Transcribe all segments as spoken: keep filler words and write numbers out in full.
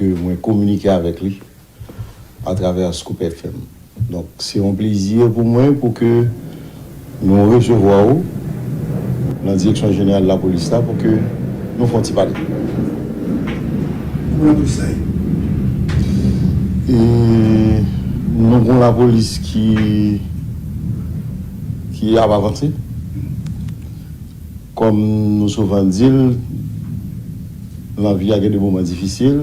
ke mwen kominike avèk li atravè Scoop F M. Donk, se yon plezi pou mwen pou ke nou resevwa w nan Direksyon Jeneral Lapolis la pou ke nou fè yon ti pale. Kòman lapolis la ye? E nou gen yon lapolis ki, ki ap avanse. Kòm nou souvan di l, nan vi a gen de moman difisil,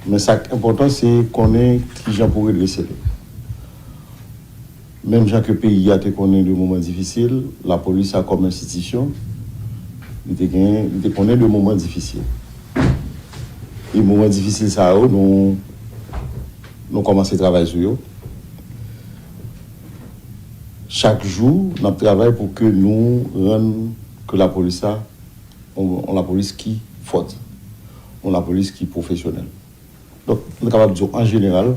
men sa k enpòtan se konnen kijan pou redrese l. Menm jan ke peyi a te konnen de moman difisil, lapolis la kòm enstitisyon, li te gen, li te konnen de moman difisil. E moman difisil sa yo, nou, nou kòmanse travay sou yo. Chak jou, n ap travay pou ke nou rann ke lapolis la, yon, yon lapolis ki fòt, yon lapolis ki pwofesyonèl. Donk, nou kapab di w, an jeneral,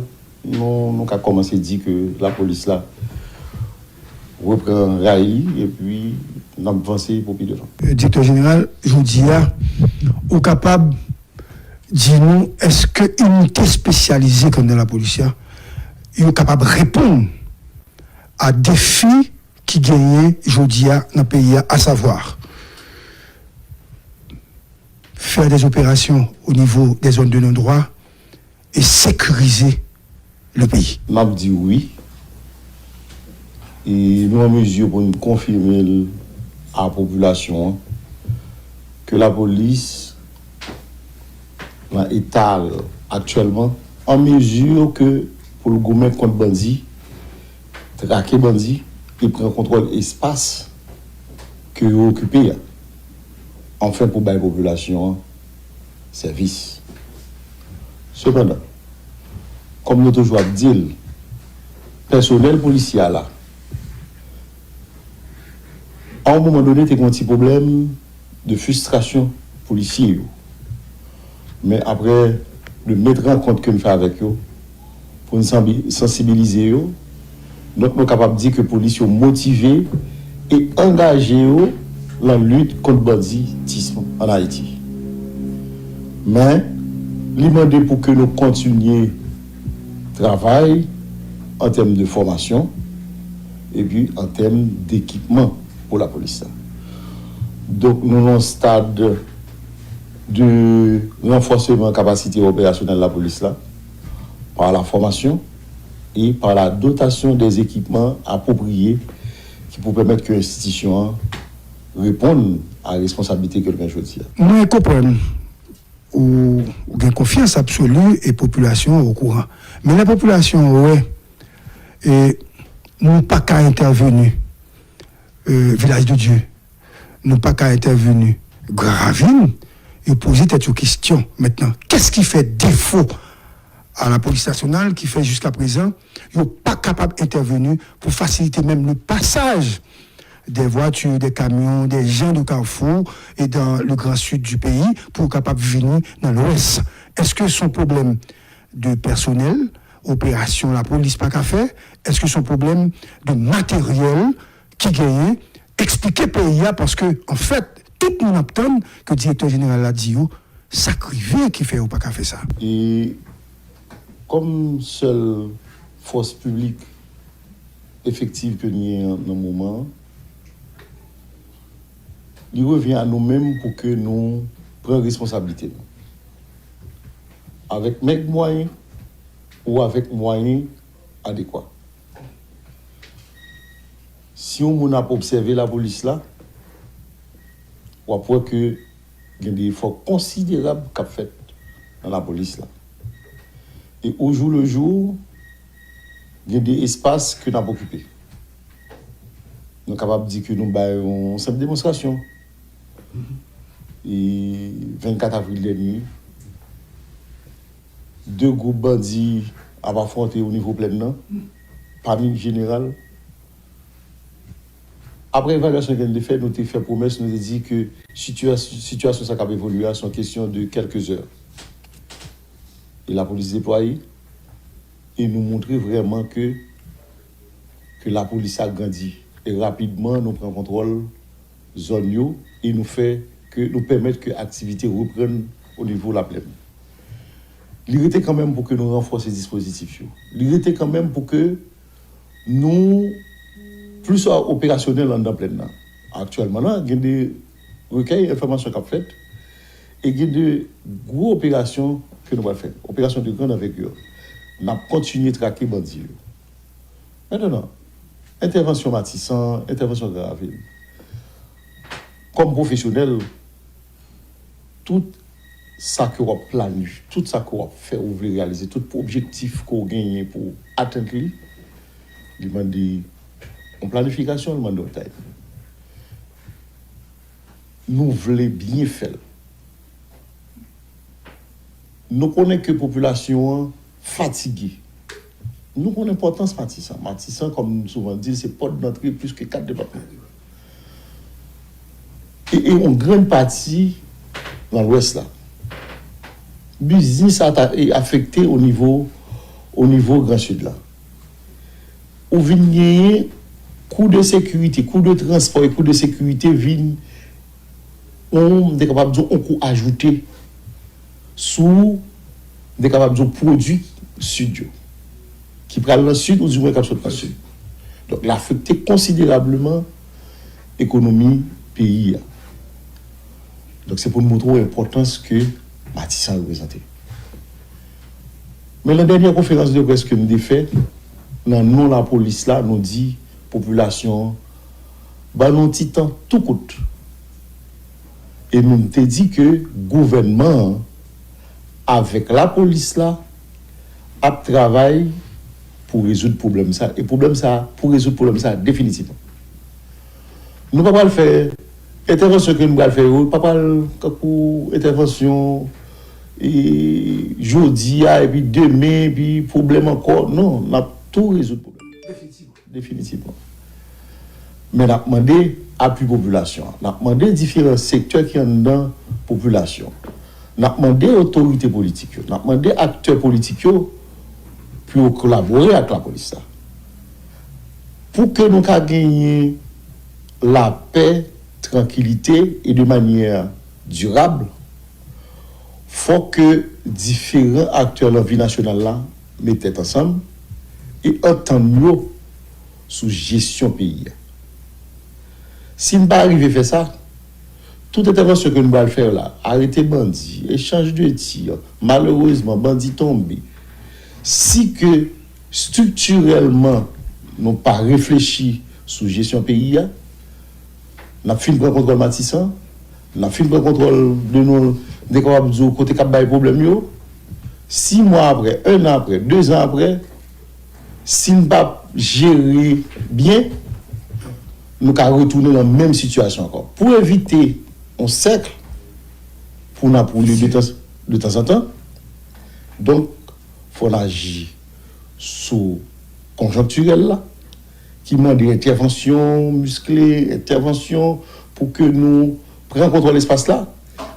nou, nou ka kòmanse di ke lapolis la repran ray li, epi n ap vanse pou pi devan. Direktè jeneral, jodi a, ou kapab di nou, èske inite espesyalize k anndan lapolis la, yo kapab reponn a defi ki genyen jodi a nan peyi a, asavwa, fè dè zoperasyon o nivo dè zòn de non dwa e sekirize le peyi? M ap di wi. E nou an mezi pou n konfime l a popilasyon an ke lapolis, nan eta l aktyèlman, an mezi ke pou l goumen kont bandi, trake bandi e pran kontwòl espas ke yo okipe a, anfen pou bay popilasyon an sèvis. Sepandan, kòm nou toujou ap di l, pèsonèl polisye a la, a yon moman done, te gen yon ti pwoblèm de fristrasyon polisye yo. Men aprè de mèt rankont ke m fè avèk yo, pou n sanbi-, sansibilize yo, donk nou kapab di ke polis yo motive e angaje yo nan lit kont banditism an Ayiti. Men, li mande pou ke nou kontinye travay an tèm de fòmasyon epi an tèm dekipman pou lapolis la. Donk, nou nan yon stad de ranfòsman kapasite operasyonèl lapolis la, pa la fòmasyon e pa la dotasyon dè ekipman apwopriye ki pou pèmèt ke enstitisyon an reponn a responsablite ke l gen jodi a. Mwen konprann ou, ou gen konfyans absoli e popilasyon an okouran. Men lè popilasyon an wè, e, nou pa ka entèveni, e, Vilaj de Dye, nou pa ka entèveni Gran Ravin, yo poze tèt yo kesyon. Mentnan, kès ki fè defo a lapolis nasyonal ki fè jiska prezan yo pa kapab entèveni pou fasilite menm le pasaj des voitures, des camions, des gens de Carrefour et dans le grand sud du pays pou yo kapab vini nan Lwès? Èske se yon pwoblèm de pèsonèl, operasyon lapolis pa ka fè? Èske se yon pwoblèm de materyèl ki genyen? Eksplike peyi a, paske, anfèt, tout moun ap tann ke direktè jeneral la di yo sa k rive ki fè yo pa ka fè sa. E kòm sèl fòs piblik efektiv ke n gen nan moman an, li revyen a nou menm pou ke nou pran responsablite nou. Avèk mèg mwayen ou avèk mwayen adekwa. Si yon moun ap obsève lapolis la, w ap wè ke gen de efò konsiderab k ap fèt nan lapolis la. E o jou le jou, gen de espas ke n ap okipe. Nou kapab di ke nou bay yon senp demonstrasyon. E vennkat avril dènye, de gwoup bandi ap afwonte o nivo plèn nan, pami jeneral. Apre evalyasyon ke n te fè, nou te fè pwomès, nou te di ke sitiyas-, sitiyasyon sa k ap evolye a, se yon kesyon de kèlke zè. E lapolis deplwaye, e nou montre vrèman ke, ke lapolis la grandi. E rapidman, nou pran kontwòl zòn yo, e nou fè ke, nou pèmèt ke aktivite reprann o nivo laplèn. Li rete kanmenm pou ke nou ranfòse dispozitif yo. Li rete kanmenm pou ke nou plis operasyonèl anndan plèn nan. Aktyèlman la, gen de rekèy enfòmasyon k ap fèt e gen de gwo operasyon ke nou pral fè. Operasyon de grande envergure. N ap kontinye trake bandi yo. Mentnan, entèvansyon Matisan, entèvansyon Gran Ravin. Kòm pwofesyonèl, tout sa ke w ap planifye, tout sa ke w ap fè, ou vle reyalize, tout objektif ke w genyen pou w atenn li, li mande yon planifikasyon, li mande yon time. Nou vle byen fè l. Nou konnen ke popilasyon an fatige. Nou konn enpòtans Matisan. Matisan, kòm m souvan di l, se pòt dantre plis ke kat depatman. E, e yon grenn pati nan Lwès la. Biznis sa ta e afekte o nivo, o nivo Gran Sid la. Ou vin genyen kou de sekirite, kou de transpò e kou de sekirite vin yon, m te kapab di w, yon kou ajoute sou, m te kapab di w, pwodui Sid yo, ki pral nan Sid oudimwen k ap sot nan Sid. Donk, l afekte konsiderableman ekonomi peyi a. Donk, se pou n montre w enpòtans ke Matisan reprezante. Men nan dènyè konferans de près ke m te fè, nan non lapolis la, nou di popilasyon an, ban nou ti tan tou kout. E nou te di ke gouvènman an, avèk lapolis la, ap travay pou rezoud pwoblèm sa. E pwoblèm sa, pou rezoud pwoblèm sa definitivman. Nou pa pral fè, entèvansyon ke nou pral fè yo, pa pral kankou entèvansyon, e, jodi a, epi demen, epi pwoblèm ankò. Non, n ap tou rezoud pwoblèm. Definitivman. Men n ap mande apui popilasyon an. N ap mande diferan sektè ki anndan popilasyon. N ap mande otorite politik yo. N ap mande aktè politik yo pou yo kolabore ak lapolis la. Pou ke nou ka genyen lapè, trankilite e de manyè dirab, fò ke diferan aktè nan vi nasyonal la met tèt ansanm e antann yo sou jesyon peyi a. Si n pa rive fè sa, tout entèvansyon ke nou pral fè yo la, arete bandi, echanj de tir, malerezman, bandi tonbe, si ke estriktirèlman nou pa reflechi sou jesyon peyi a, n ap fin pran kontwòl Matisan, n ap fin pran kontwòl de nou, m te kapab di w kote k ap bay pwoblèm yo. Sis mwa apre, en an apre, de zan apre, si n pa jere byen, nou ka retounen nan menm sitiyasyon ankò. Pou evite yon sèk pou n ap woule de tan, de tanzantan, donk, fò n aji sou konjonktirèl la, ki mande entèvansyon miskle, entèvansyon pou ke nou pran kontwòl espas la.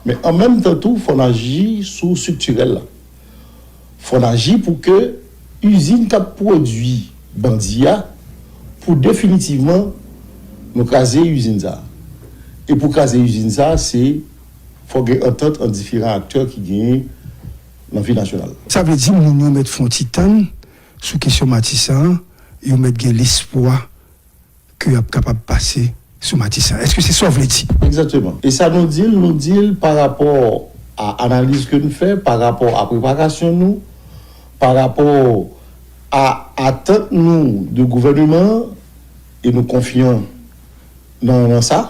Men an menm tan tou, fò n aji sou estriktirèl la. Fò n aji pou ke izin k ap pwodui bandi a, pou definitivman nou kraze izin sa a. E pou kraze izin sa a, se fò gen antant ant diferan aktè ki genyen nan vi nasyonal. Sa vle di moun yo mèt fè yon ti tann sou kesyon Matisan an, yo mèt gen lespwa ke y ap kapab pase sou Matisan. Èske se sa w vle di? Egzakteman. E sa nou di l, nou di l pa rapò a analiz ke n fè, pa rapò a preparasyon nou, pa rapò a atant nou de gouvèneman an, e nou konfyan nan, nan sa.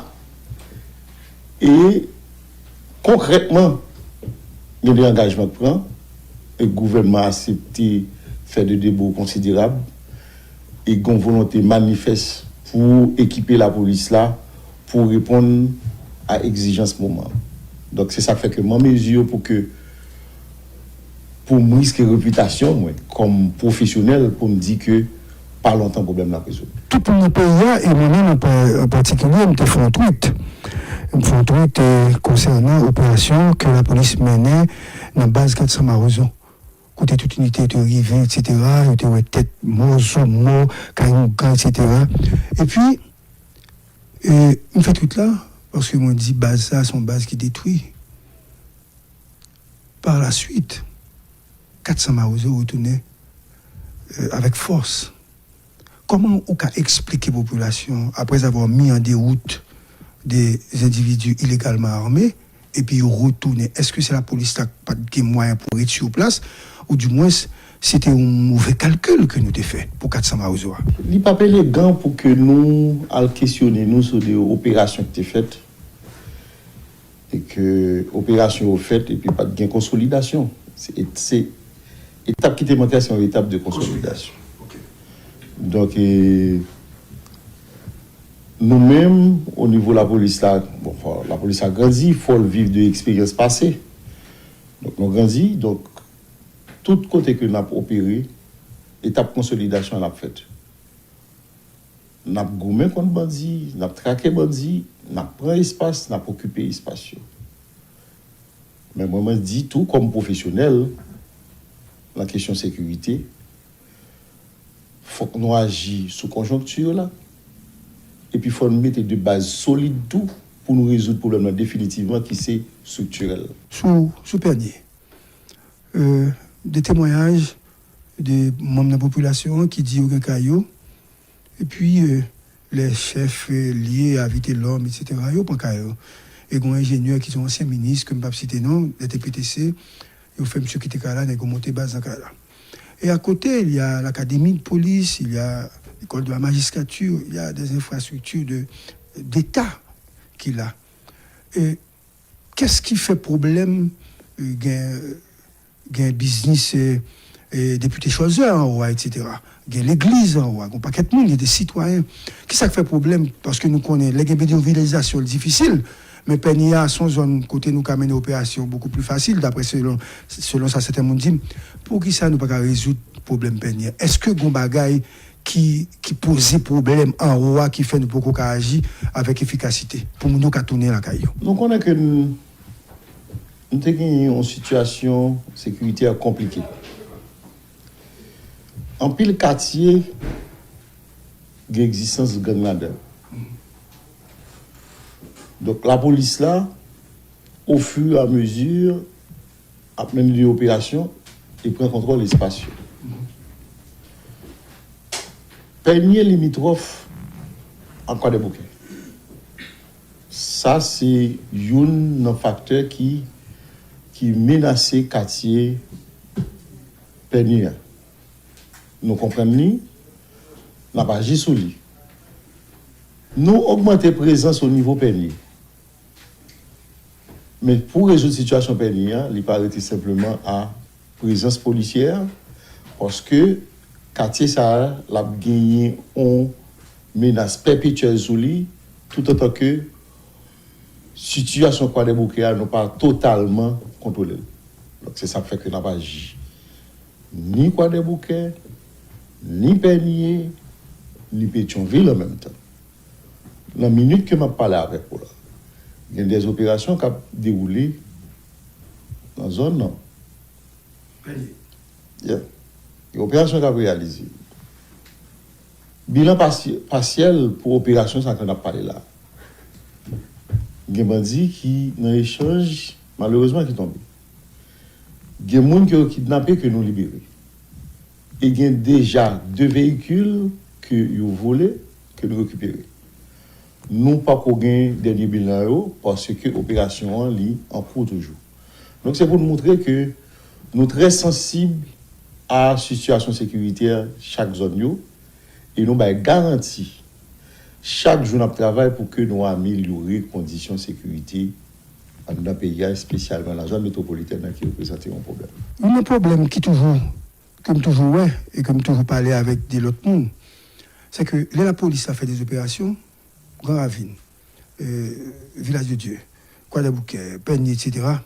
E konkrètman, gen de angajman k pran, e gouvènman aksepte fè de debo konsiderab, e gen yon volonte manifès pou ekipe lapolis la, pou reponn a egzijans moman an. Donk, se sa k fè ke m an mezi pou ke pou m riske repitasyon mwen kòm pwofesyonèl pou m di ke pa lontan pwoblèm nan ap rezoud. Tout moun nan peyi a, e mwen menm an pa-, an patikilye, m te fè yon tweet. M fè yon tweet, e, konsènan operasyon ke lapolis mennen nan baz kat san Mawozo. Kote tout inite yo te rive, etsetera, yo te wè tèt mò, zo mò, kay oungan, etsetera. Epi, e, m fè tweet la, paske mwen di baz sa, se yon baz ki detwi. Par la suite, Kat san mawozo retounen, euh, avèk fòs. Kòman ou ka eksplike popilasyon, après avoir mis en déroute des individus illégalement armés, epi yo retounen? Èske se lapolis la ki pa t gen mwayen pou ret sur place, ou dimwens, se te yon move kalkil ke nou te fè pou kat san mawozo a? Li p ap elegan pou ke nou al kesyone nou sou de operasyon ki te fèt, e ke operasyon yo fèt epi pa t gen konsolidasyon. Se, se etap ki te manke a, se yon etap de konsolidasyon. Donk, e, nou menm, o nivo lapolis la, bon, fò, lapolis la grandi, fò l viv de eksperyans pase. Donk, nou grandi, donk, tout kote ke n ap opere, etap konsolidasyon an ap fèt. N ap goumen kont bandi, n ap trake bandi, n ap pran espas, n ap okipe espas yo. Men mwen, mwen di tou, kòm pwofesyonèl, nan kesyon sekirite, fòk nou aji sou konjonkti la, epi fò nou mete de baz solid tou pou nou rezoud pwoblèm nan definitivman, ki se estriktirèl. Sou, sou Pènye, euh, de temwayaj de manm nan popilasyon an ki di yo gen kay yo, epi, euh, lè chèf, euh, lye a Vitelhomme, et cetera, yo pran kay yo. E gen yon enjenyè ki se yon ansyen minis, ke m p ap site non, lè te P T C, yo fè misye kite kay la, nèg yo monte baz nan kay la. Et à côté, il y a l'académie de police, il y a l'école de la magistrature, il y a des infrastructures de, d'État qui est là. Et qu'est-ce qui fait problème, euh, gen, gen biznis, euh, euh, depite Cholzer anwo a, et cetera. Gen legliz anwo a, gen pakèt moun, gen de sitwayen. Kisa k fè pwoblèm? Paske nou konnen, lè gen bidonvilizasyon, l difisil. Men Pènye a, se yon zòn kote nou ka mennen operasyon bokou pli fasil, daprè selon, selon sa sèten moun di m. Poukisa nou pa ka rezoud pwoblèm Pènye a? Èske gen bagay ki, ki poze pwoblèm anwo a ki fè nou poko ka aji avèk efikasite pou moun yo ka tounen lakay yo? Nou konnen ke n, nou te gen yon sitiyasyon sekiritè konplike. Anpil katye gen egzistans gang ladan l. Donk, lapolis la, au fur et à mesure, ap mennen de operasyon e pran kontwòl espas yo. Pènye limitwòf ak Kwadèboukè. Sa se youn nan faktè ki, ki menase katye Pènye a. Nou konprann li, n ap aji sou li. Nou ogmante prezans o nivo Pènye. Men pou rezoud sitiyasyon Pènye a, li pa rete senpleman a prezans polisyè, paske katye sa a, l ap genyen yon menas pèpetyèl sou li, toutotan ke sitiyasyon Kwadèboukè a, nou pa totalman kontwole l. Donk, se sa k fè ke n ap aji ni Kwadèboukè, ni Pènye, ni Petyonvil an menm tan. Nan minit ke m ap pale avèk ou la, gen de operasyon k ap dewoule nan zòn nan. Pènye. Yeah. Gen operasyon k ap reyalize. Bilan pasi-, pasyèl pou operasyon sa ke n ap pale la. Gen bandi ki nan echanj, malerezman, ki tonbe. Gen moun ke yo kidnape ke nou libere. E gen deja de veyikil ke yo vole, ke nou rekipere. Nou pako gen dènye bilan yo, paske operasyon an, li an kou toujou. Donk, se pou n montre ke nou trè sansib a sitiyasyon sekiritè chak zòn yo, e nou bay garanti chak jou n ap travay pou ke nou amelyore kondisyon sekirite anndan peyi a, espesyalman nan zòn metwopolitèn nan ki reprezante yon pwoblèm. Youn nan pwoblèm ki toujou, ke m toujou wè e ke m toujou pale avèk de lòt moun, se ke lè lapolis la fè de operasyon, Gran Ravin, euh, Vilaj de Dye, Kwadèboukè, Pènye, et cetera,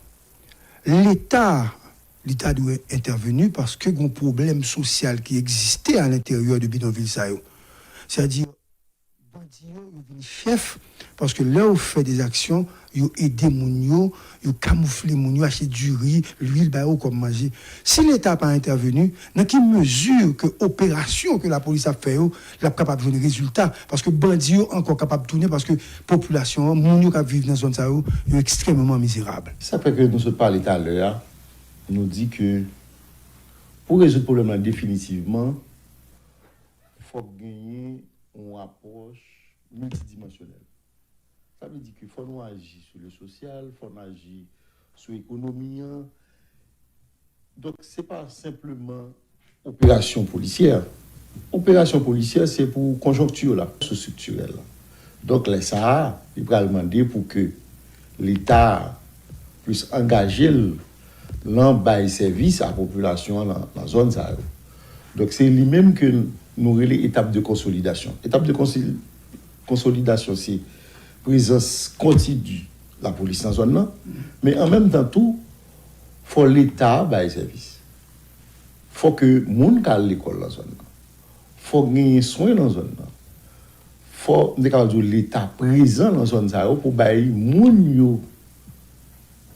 Leta, li ta dwe entèveni paske gen pwoblèm sosyal ki egziste alenteryè de bidonvil sa yo. Sètadi, bandi yo, yo vin chèf, paske lè yo fè de aksyon, yo ede moun yo, yo kamoufle moun yo, achte diri, lwil, ba yo kòm manje. Si Leta pa entèveni, nan ki mezi ke operasyon ke lapolis ap fè yo, l ap kapab jwenn rezilta? Paske bandi yo ankò kapab tounen, paske popilasyon an, moun yo k ap viv nan zòn sa yo, yo ekstrèmeman mizerab. Sa fè ke nou sot pale talè a, nou di ke Pou rezoud pwoblèm lan definitivman, fòk genyen yon apwòch miltidimansyonèl. Sa vle di ke fò nou aji sou le sosyal, fò nou aji sou ekonomi an. Donk, se pa senpleman operasyon polisyè. Operasyon polisyè, se pou konjonkti la, sou estriktirèl la. Donk, lè sa a, li pral mande pou ke Leta plis angaje l nan bay sèvis a popilasyon an nan, nan zòn sa yo. Donk, se li menm ke nou rele etap de konsolidasyon. Etap de konsil-, konsolidasyon, se prezans kontini lapolis nan zòn nan, men an menm tan tou, fò Leta bay sèvis. Fò ke moun ka al lekòl nan zòn nan. Fò genyen swen nan zòn nan. Fò, m te kapab di w, Leta prezan nan zòn sa yo pou bay moun yo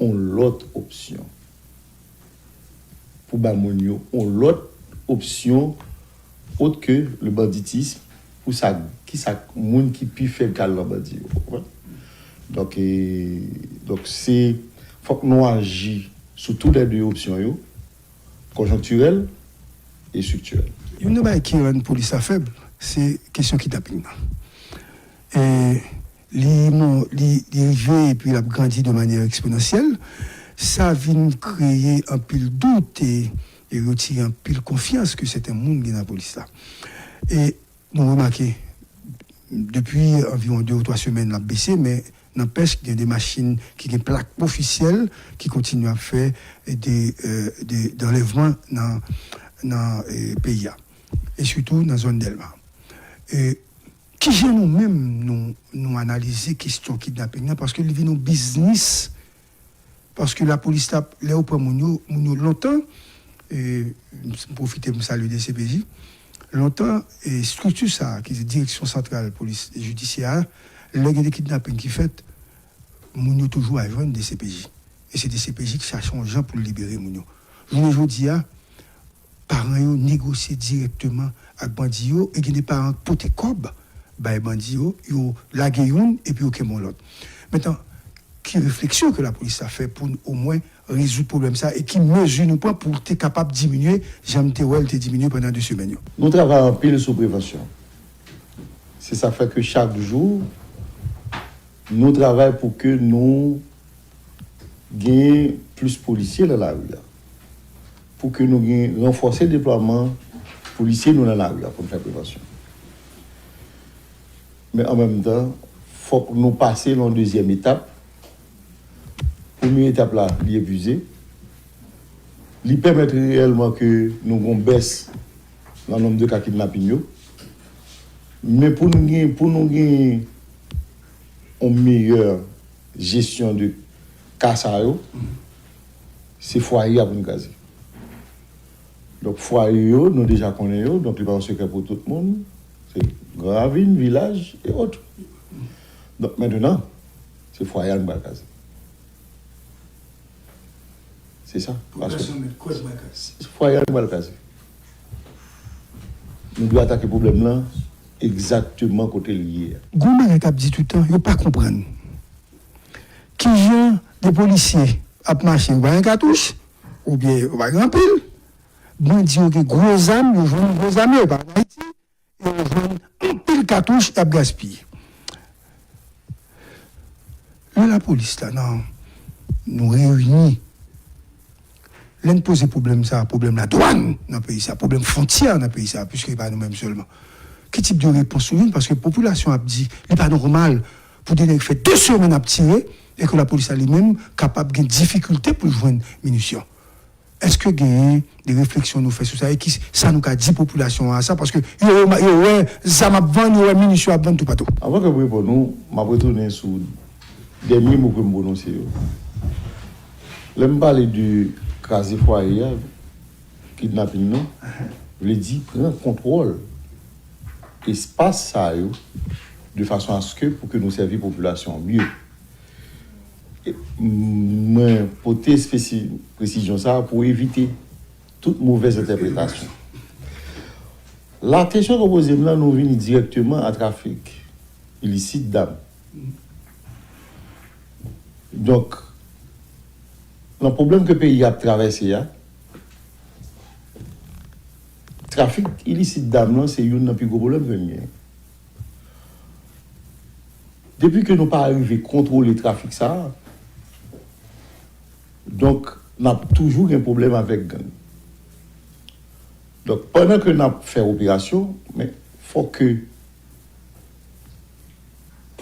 yon lòt opsyon. Pou bay moun yo yon lòt opsyon ot ke le banditisme, pou sa, ki sa moun ki pi fèb ka al nan bandi yo, w konprann? Donk, e, donk se, fòk nou aji sou tou lè de opsyon yo, konjonktirèl e estriktirèl. Youn nan bagay ki rann polis la fèb, se kesyon kidnaping nan. E li, mon, li, li rive epi l ap grandi de manyè eksponansyèl. Sa vin kreye anpil dout e, e retire anpil konfyans ke sèten moun gen nan polis la. E nou remake, depi anviwon de ou twa semèn, l ap bese, men nanpèch, gen de machin ki gen plak ofisyèl ki kontinye ap fè de, e, de, de anlèvman nan, nan, e, peyi a, e sitou nan zòn Dèlma. E kijan nou menm, nou, nou analize kesyon kidnaping nan? Paske li vin yon biznis. Paske lapolis la, lè yo pran moun yo, moun yo lontan, e, m pwofite pou m salye D C P J, lontan, e, estrikti sa a, ki se Direksyon Santral Polis Jidisyè a, lè gen de kidnaping ki fèt, moun yo toujou al jwenn D C P J. E se D C P J ki chache yon jan pou l libere moun yo. Jounen jodi a, paran yo negosye dirèkteman ak bandi yo, e gen de paran ki pote kòb bay bandi yo, yo lage youn, epi yo kenbe yon lòt. Mentnan, ki refleksyon ke lapolis la fè pou n omwen rezoud pwoblèm sa, e ki mezi nou pran pou te kapab diminye, jan m te wè l te diminye pandan de semèn yo? Nou travay anpil sou prevansyon. Se sa k fè ke chak jou, nou travay pou ke nou genyen plis polisye nan lari a. Pou ke nou gen ranfòse deplwaman polisye nou nan lari a pou n fè prevansyon. Men an menm tan, fòk nou pase nan yon dezyèm etap. Premye etap la, li epuize. Li pèmèt reyèlman ke nou gen yon bès nan nonb de ka kidnaping yo. Men pou nou gen, pou nou gen yon meyè jesyon de ka sa yo, se fwaye a pou n kraze. Donk, fwaye yo, nou deja konnen yo, donk li pa yon sekrè pou tout moun. Se Gran Ravin, Vilaj, e ot. Donk, mentnan, se fwaye a nou pral kraze. Se sa. Paske popilasyon mèt kwè l pral kraze. Fwaye a nou pral kraze. Nou dwe atake pwoblèm lan egzakteman kote l ye a. Gon bagay k ap di toutan, yo pa konprann. Kijan de polisye ap mache, yo pa gen katouch, oubyen yo pa gen anpil, bandi yo gen gwo zam, yo jwenn gwo zam yo, yo pa ann Ayiti, e yo jwenn anpil katouch y ap gaspiye. Lè lapolis la, nan, nou reyini, lè n poze pwoblèm sa, pwoblèm ladwàn nan peyi sa, pwoblèm fwontyè nan peyi sa, piske e pa nou menm sèlman, ki tip de repons nou jwenn? Paske popilasyon ap di, li pa nòmal pou de nèg fè de semèn ap tire, e ke lapolis la li menm kapab gen difikilte pou l jwenn minisyon. Èske genyen de refleksyon nou fè sou sa? E ki sa nou ka di popilasyon an a sa? Paske yo, yo wè zam ap vann, yo wè minisyon ap vann toupatou. Anvan ke m reponn ou, m ap retounen sou dènye mo ke m pwononse yo. Lè m pale de kraze fwaye a, kidnaping nan, vle di pran kontwòl espas sa yo de fason aske pou ke nou sèvi popilasyon an mye. E, m-, mwen pote espesi-, presizyon sa a pou evite tout movèz entèpretasyon. La kesyon ke w poze m nan, nou vini dirèkteman a trafik ilisit dam. Donk, nan pwoblèm ke peyi a ap travèse a, trafik ilisit dam lan se youn nan pi gwo pwoblèm ke n gen. Depi ke nou pa rive kontwole trafik sa a, donk, n ap toujou gen pwoblèm avèk gang. Donk, pandan ke n ap fè operasyon, men fòk ke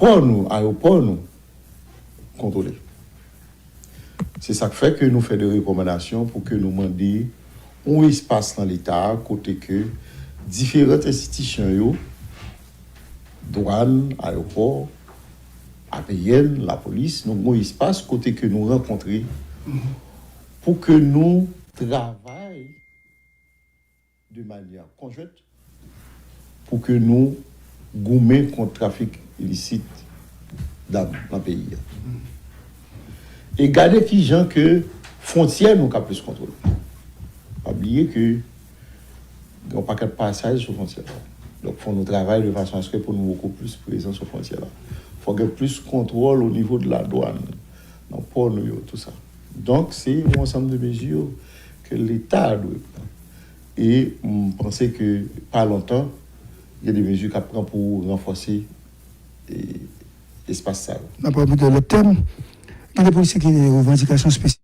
pò nou, ayewopò nou, kontwole. Se sa k fè ke nou fè de rekòmandasyon pou ke nou mande yon espas nan Leta a kote ke diferan enstitisyon yo, dwàn, ayewopò, A P N, lapolis, nou gen yon espas kote ke nou rankontre pou ke nou travay de manyè konjwent pou ke nou goumen kont trafik ilisit dam nan peyi a. E gade ki jan ke fwontyè nou ka plis kontwole. Pa bliye ke gen yon pakèt pasaj sou fwontyè la. Donk, fò nou travay de fason aske pou nou bokou plis prezan sou fwontyè la. Fò gen plis kontwòl o nivo de la dwàn, nan pò nou yo, tou sa. Donk, se yon ansanm de mezi ke Leta a dwe pran. E m panse ke pa lontan, gen de mezi k ap pran pou ranfòse e, espas sa yo. N ap pran yon lòt tèm. Gen de polisye ki gen revandikasyon espesyal.